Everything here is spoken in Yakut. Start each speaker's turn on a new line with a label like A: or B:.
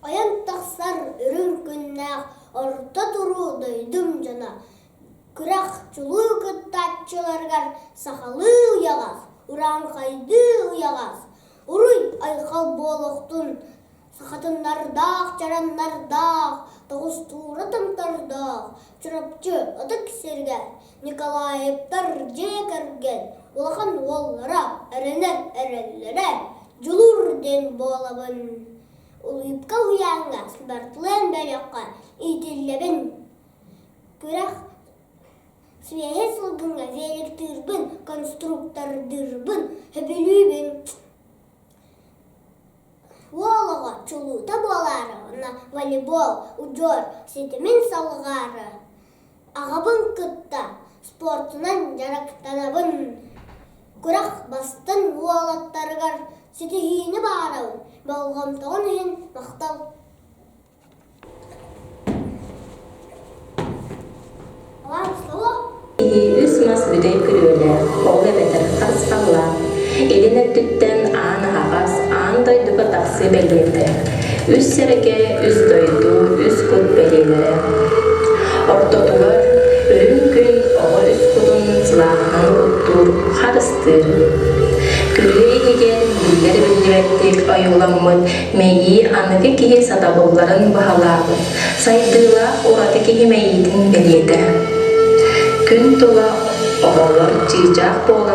A: Ойон тахсар үрүҥ күннээх орто туруу дойдум дьоно күрэх чулуу кыттааччыларыгар сахалыы уйаҕас, урааҥхайдыы уйаҕас, уруй-айхал буолуохтун сахатыннардаах чараннардаах, тоҕустуура томтордоох Чурапчы ытык сиригэр Николаевтар дьиэ кэргэн улахан уоллара эрэнэр эрэллэрэ Дьулуур диэн буолабын. Улыбка уһуйааҥҥа Спортлен бөлөххө иитиллэбин. Күрэх Свиһи сылгыҥҥа великтыырбын, конструктордыырбын сөбүлүүбүн. Уол оҕо чулуута буолаары уонна волейбол, удьуор ситимин салҕаары аҕабын кытта спордунан дьарыктанабын. Күрэх бастыҥ уолаттарыгар ситиһиини баҕарабын, болҕомтоҕун иһин махтал.
B: Үс мас бүтэй күрүөлээх, ол эбэтэр харысхаллаах, илин өттүттэн аан аһаҕас, аан дойдуга тахсыы бэлиэтэ, үс сэргэ, үс дойду, үс кут бэлиэлэрэ. Ортотугар үрүҥ күн оҕо үс кутун сылааһынан угуттуур, харыстыыр. Күрүө иһигэр биллэр-биллибэттик ойууламмыт Мэйии аныгы киһи сатабылларын баһылаабыт, сайдыылаах ураты киһи мэйиитин бэлиэтэ. Күн тула оҕолор чыычаах буолан.